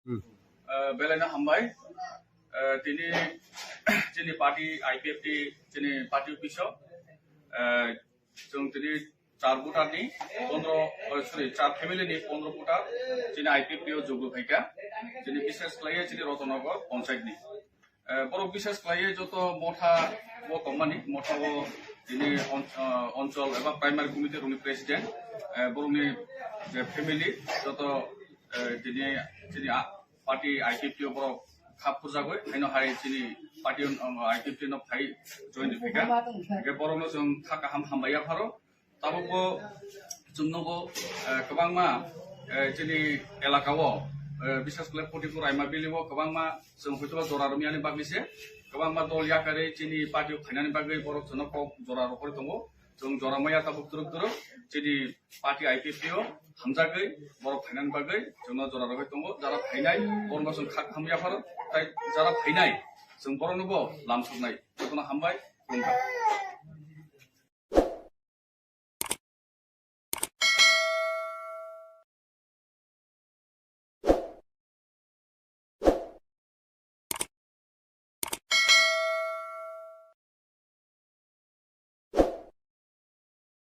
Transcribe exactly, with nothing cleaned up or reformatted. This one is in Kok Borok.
Hmm. Eh, belai no hambai. Eh, tini chini party I P F T chini party office o, eh, chwng tini char voter ni pondro, oh, sorry, char family ni pondro voter chini I P F T o jogo phaikha. Chini bishes khlaiwi chini Rotanagar panchayat ni. Eh, borok bishes khlaiwi joto motha o tongmani, motha o tini on-, ah, onchol eba primary committee rokni president, eh, borokni je family joto, eh, tini chini a-, party I P F T o borok khap purjagwi, haino hai chini party on, um, I P F T no phai join rwphikha. Hingke borokno chwng kha kaham hambai yapharo. Tabukbo chwng nogo, eh, kwbangma, eh, chini elaka o, eh, bishes khlai forty-four Aima Valley o kwbangma chwng hoitoba jora romyani bagwi se kwbangma dol yakarwi chini party o phainani bagwi borok chwngno kok jora rohorwi tongo. Chwng jora maya tabuk twrwk twrwk chini party I P F T o hamjagwi borok phainani bagwi chwngno jora rohorwi tongo. Jara phainai borokno chwng kha kaham yapharo, tai jara phainai chwng borokno bo lamsoknai. Jotono hambai, khulumkha.